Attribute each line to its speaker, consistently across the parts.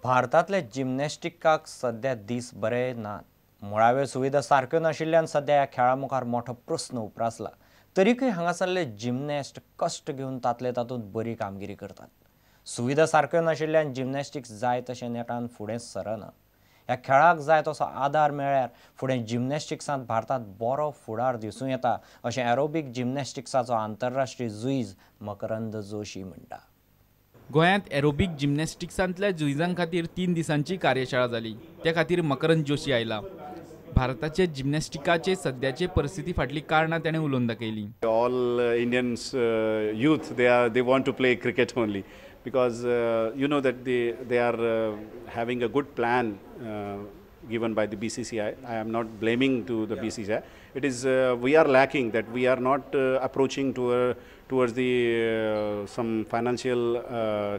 Speaker 1: भारतांतले जिम्नॅस्टिकाक सध्या दीस बरे नात. मुळाव्यो सुविधा सारक्यो नाशिल्ल्यान सध्या ह्या खेळा मुखार मोठो प्रस्न उप्रासला. तरीकय हांगासरले जिम्नॅस्ट कश्ट घेवन तांतले तातूंत बरी कामगिरी करतात. सुविधा सारक्यो नाशिल्ल्यान जिम्नॅस्टिक्स जाय तशें नेटान फुडें सरना. ह्या खेळाक जाय तसो आदार मेळ्ळ्यार फुडें जिम्नॅस्टिक्सांत भारतांत बरो फुडार दिसूं येता अशें एरोबीक जिम्नॅस्टिक्साचो आंतरराष्ट्रीय जुईज मकरंद जोशी म्हणटा.
Speaker 2: गोंयांत एरोबीक जिम्नॅस्टिक्सांतल्या जुईजां खातीर 3 दिसांची कार्यशाळा जाली. त्या खातीर मकरंद जोशी आयला. भारताचे जिम्नॅस्टिकाचे सद्याचे परिस्थिती फाटली कारणां ताणें उलोवन दाखयली.
Speaker 3: All Indians youth they want to play cricket only because you know that they are having a good plan given by the BCCI. I am not blaming to the BCCI. It is we are lacking that we are not approaching towards the some financial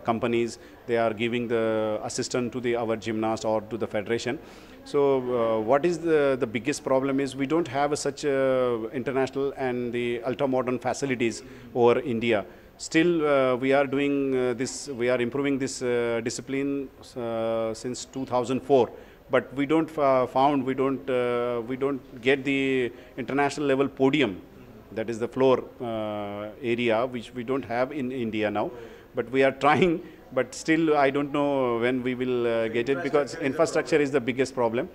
Speaker 3: companies. They are giving the assistance to the our gymnast or to the federation. So what is the biggest problem is we don't have such international and the ultra modern facilities over India. Still we are doing this, we are improving this discipline since 2004, but we don't found, we don't get the international level podium, that is the floor area, which we don't have in India now, but we are trying, but still I don't know when we will get it, because infrastructure is the biggest problem,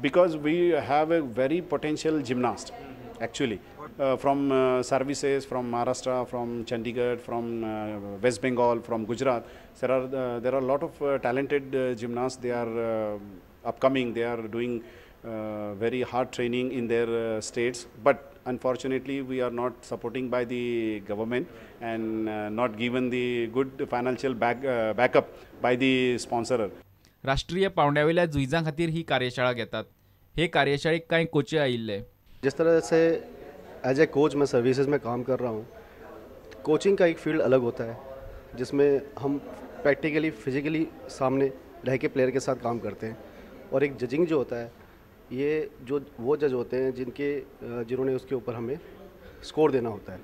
Speaker 3: because we have a very potential gymnast actually. From services from Maharashtra, from Chandigarh, from West Bengal, from Gujarat, there are a lot of talented gymnasts. They are upcoming. They are doing very hard training in their states. But unfortunately, we are not supporting by the government and not given the good financial backup by the sponsor.
Speaker 2: राष्ट्रीय पावंड्यावेल्या जुईजां खातीर ही कार्यशाळा घेतात. हे कार्यशाळेक कांय कोचे आयिल्ले.
Speaker 4: जिस तरह से as a coach मैं सर्विसेज में काम कर रहा हूँ, कोचिंग का एक फील्ड अलग होता है जिसमें हम प्रैक्टिकली फिजिकली सामने रह के प्लेयर के साथ काम करते हैं, और एक जजिंग जो होता है ये जो वो जज होते हैं जिन्होंने उसके ऊपर हमें स्कोर देना होता है।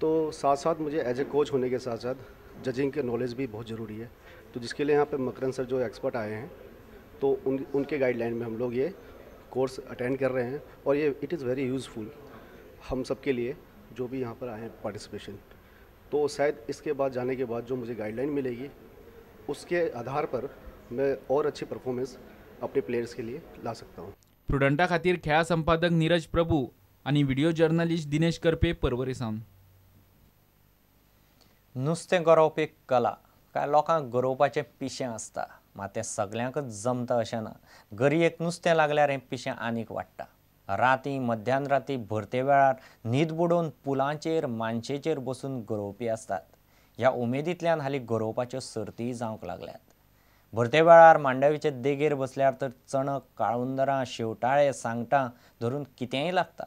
Speaker 4: तो साथ साथ मुझे एज ए कोच होने के साथ साथ जजिंग के नॉलेज भी बहुत ज़रूरी है, तो जिसके लिए यहाँ पे मकरंद सर जो एक्सपर्ट आए हैं तो उनके गाइडलाइन में हम लोग ये कोर्स अटेंड कर रहे हैं, और ये it is very useful हम सब के लिए जो भी यहाँ पर आए हैं पार्टिसिपेशन। तो शायद इसके बाद जाने के बाद जो मुझे गाइडलाइन मिलेगी उसके आधार पर मैं और अच्छी परफॉर्मेंस अपने प्लेयर्स के लिए ला सकता हूँ।
Speaker 2: प्रुडंटा खातीर खेळा संपादक नीरज प्रभू आणि व्हिडिओ जर्नलिस्ट दिनेश करपे परवरी सावन.
Speaker 1: नुस्तें गरोवप एक कला. काय लोकांक गरोवपाचें पिशें आसता, मात तें सगल्यांकच जमता अशें ना. गरयेक नुस्तें लागल्यार हें पिशें आनीक वाडटा. राती मध्यान राती भरते वेळार न्हीद बुडोवन पुलांचेर मानशेचेर बसून गरोवपी आसतात. ह्या उमेदींतल्यान हालीं गरोवपाच्यो सर्तीय जावंक लागल्यात. भरते वेळार मांडवीचे देगेर बसल्यार तर चणक, काळुंदरां, शेवटाळे, सांगटां धरून कितेंय लागता.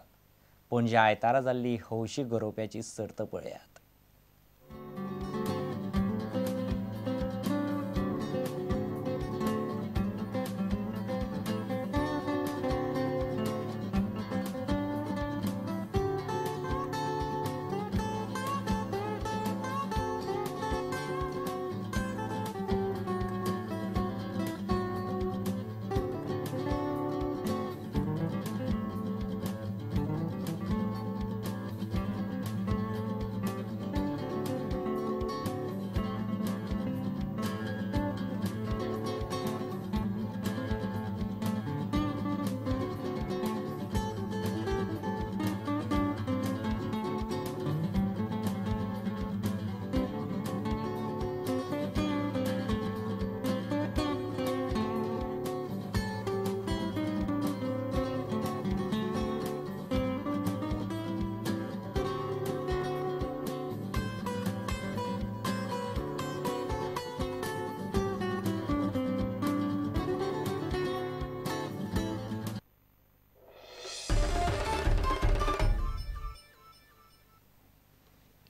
Speaker 1: पणजे आयतारा जाल्ली हौशी गरोवप्याची सर्त पळयात.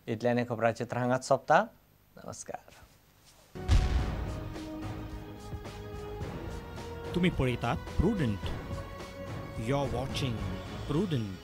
Speaker 1: इतल्याने खबराचित्र हांगाच सोंपता. नमस्कार.
Speaker 5: तुम्ही पळयतात Prudent. You are watching Prudent.